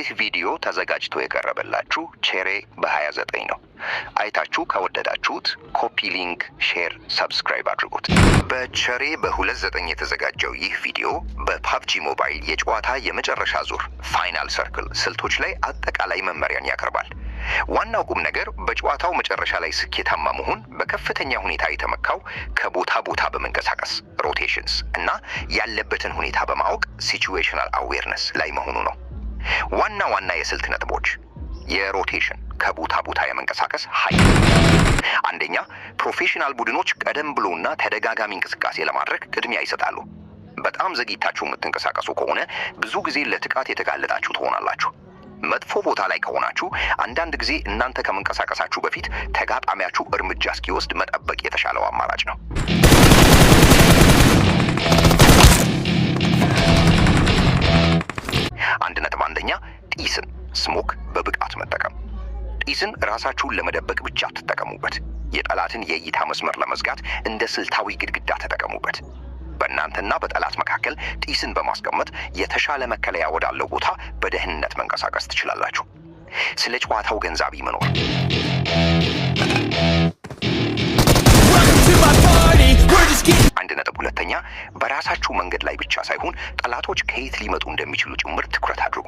ይህ ቪዲዮ ተዘጋጅቶ የቀረበላችሁ ቼሬ በ29 ነው። አይታችሁ ከወደዳችሁት copy link፣ share፣ subscribe አድርጉት። በቸሬ በ29 የተዘጋጀው ይህ ቪዲዮ በ PUBG Mobile የጨዋታ የመጨረሻ ዙር final circle ስልቶች ላይ አጠቃላይ መመሪያን ያቀርባል። ዋናው ቁም ነገር በጨዋታው መጨረሻ ላይ ስኬታማ መሆን በከፍተኛ ሁኔታ የተመካው ከቦታ ቦታ በመንቀሳቀስ rotations እና ያለበትን ሁኔታ በማወቅ situational awareness ላይ መሆኑ ነው። ዋና ዋና የስልት ነጥቦች፣ የ rotation ከቦታ ቦታ የመንቀሳቀስ ኃይል። አንደኛ፣ professional ቡድኖች ቀደም ብሎና ተደጋጋሚ እንቅስቃሴ ለማድረግ ቅድሚያ ይሰጣሉ። በጣም ዘግይታችሁ የምትንቀሳቀሱ ከሆነ ብዙ ጊዜ ለጥቃት የተጋለጣችሁ ትሆናላችሁ። መጥፎ ቦታ ላይ ከሆናችሁ አንዳንድ ጊዜ እናንተ ከመንቀሳቀሳችሁ በፊት ተጋጣሚያችሁ እርምጃ እስኪወስድ መጠበቅ የተሻለው አማራጭ ነው። 1.1ኛ፣ ጢስን smoke በብቃት መጠቀም። ጢስን ራሳችሁን ለመደበቅ ብቻ አትጠቀሙበት። የጠላትን የእይታ መስመር ለመዝጋት እንደ ስልታዊ ግድግዳ ተጠቀሙበት። በእናንተና በጠላት መካከል ጢስን በማስቀመጥ የተሻለ መከለያ ወዳለው ቦታ በደህንነት መንቀሳቀስ ትችላላችሁ። ስለ ጨዋታው ግንዛቤ መኖር። Welcome to my party. We're just getting 1.2ኛ፣ በራሳችሁ መንገድ ላይ ብቻ ሳይሆን ጠላቶች ከየት ሊመጡ እንደሚችሉ ጭምር ትኩረት አድርጉ።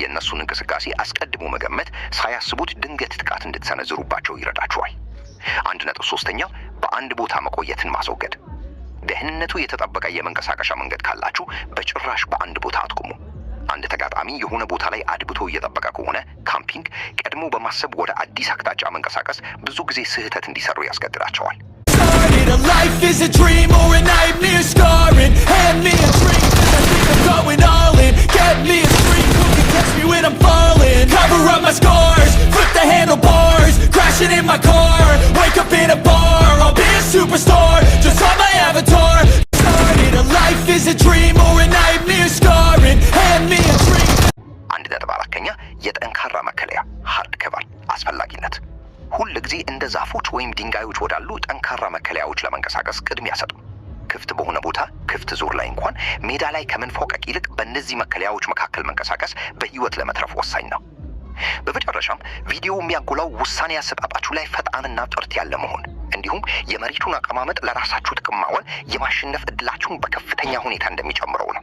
የእነሱን እንቅስቃሴ አስቀድሞ መገመት ሳያስቡት ድንገት ጥቃት እንድትሰነዝሩባቸው ይረዳችኋል። 1.3ኛ፣ በአንድ ቦታ መቆየትን ማስወገድ። ደህንነቱ የተጠበቀ የመንቀሳቀሻ መንገድ ካላችሁ በጭራሽ በአንድ ቦታ አትቁሙ። አንድ ተጋጣሚ የሆነ ቦታ ላይ አድብቶ እየጠበቀ ከሆነ camping፣ ቀድሞ በማሰብ ወደ አዲስ አቅጣጫ መንቀሳቀስ ብዙ ጊዜ ስህተት እንዲሰሩ ያስገድዳቸዋል። started. A life is a dream or a nightmare scarring. Hand me a drink, 'cause I think I'm going all in. Get me a freak who can catch me when I'm falling. Cover up my scars, flip the handlebars, crashing in my car. Wake up in a bar, I'll be a superstar, just on my avatar. Started a life is a dream or a nightmare scarring. Hand me a drink. 1.4ኛ፣ የጠንካራ መከለያ hard cover አስፈላጊነት። ሁል ጊዜ እንደ ዛፎች ወይም ድንጋዮች ወዳሉ ጠንካራ መከለያዎች ለመንቀሳቀስ ቅድሚያ ስጡ። ክፍት በሆነ ቦታ፣ ክፍት ዙር ላይ እንኳን ሜዳ ላይ ከመንፏቀቅ ይልቅ በእነዚህ መከለያዎች መካከል መንቀሳቀስ በህይወት ለመትረፍ ወሳኝ ነው። በመጨረሻም ቪዲዮው የሚያጎላው ውሳኔ አሰጣጣችሁ ላይ ፈጣንና ጥርት ያለ መሆን እንዲሁም የመሬቱን አቀማመጥ ለራሳችሁ ጥቅም ማዋል የማሸነፍ እድላችሁን በከፍተኛ ሁኔታ እንደሚጨምረው ነው።